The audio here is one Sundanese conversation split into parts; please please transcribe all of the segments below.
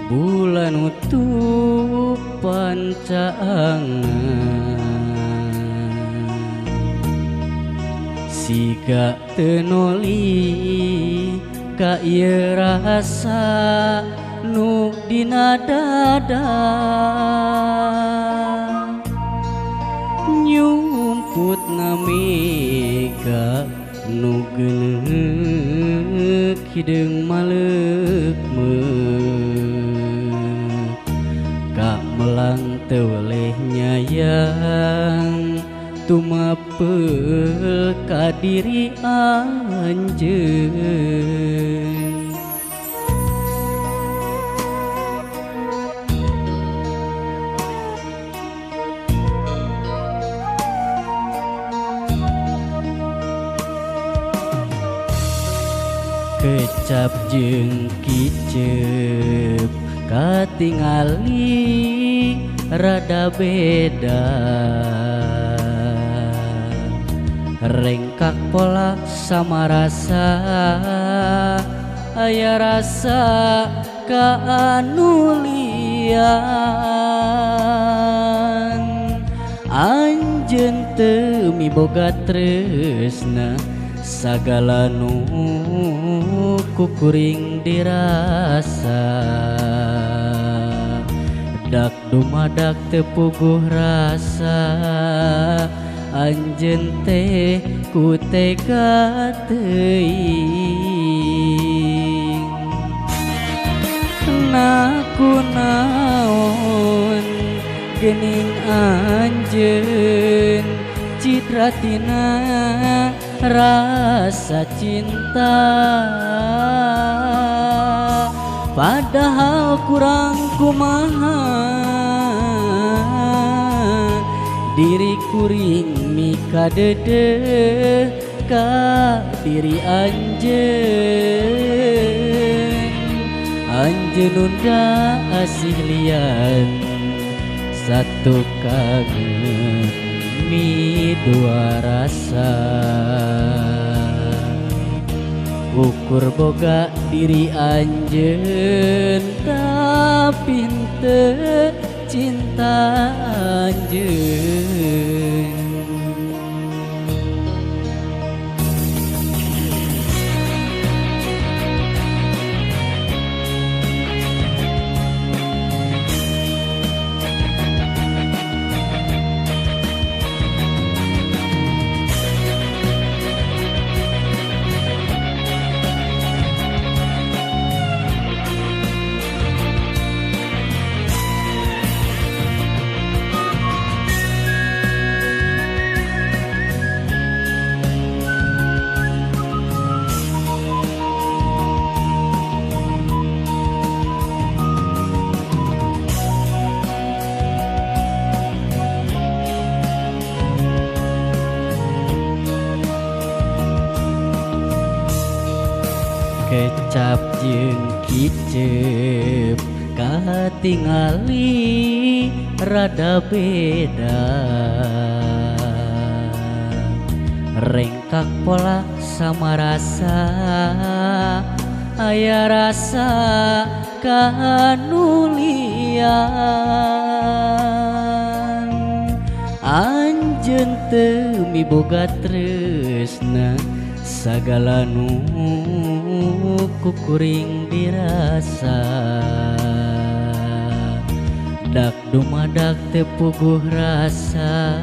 Bulan utuh pancaangan siga tenoli ka ieu rasa nu dina dada nyumput namega nu geuneuk hideung maleukmeuk ka melang teu weleh nyayang tumapel ka diri anjeun. Kecap jeung kicep katingali rada beda rengkak pola sama rasa aya rasa ka anu lian anjeun teu miboga tresna sagala nu kukuring dirasa dak dumadak teu puguh rasa anjeun teh ku tega teuing na kunaon geuning anjeun citra tina rasa cinta padahal kurang kumaha diri kuring mikadeudeuk ka diri anjeun anjeun nunda asih lian satu kangen mi dua rasa ukur boga diri anjeun tapi henteu cinta anjeun. Kecap jeung kicep katingali rada beda rengkak pola sama rasa aya rasa ka anu lian anjeun teu miboga tresna sagala nu kukuring dirasa dak dumadak teu puguh rasa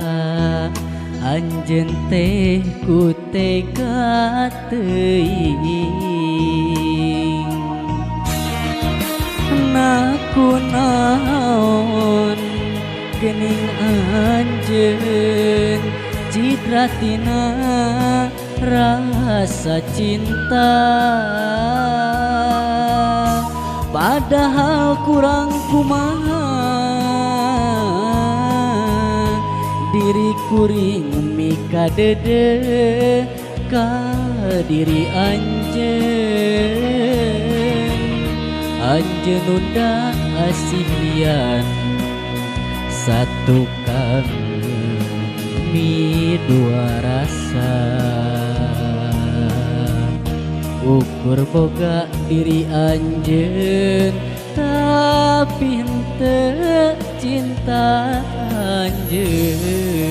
anjeun teh ku tega teuing na kunaon geuning anjeun citra tina rasa cinta padahal kurang kumaha diri kuring mikadeudeuh ka diri anjeun anjeun nunda asih lian satu kami dua rasa. Ukur boga diri anjeun, tapi henteu cinta anjeun.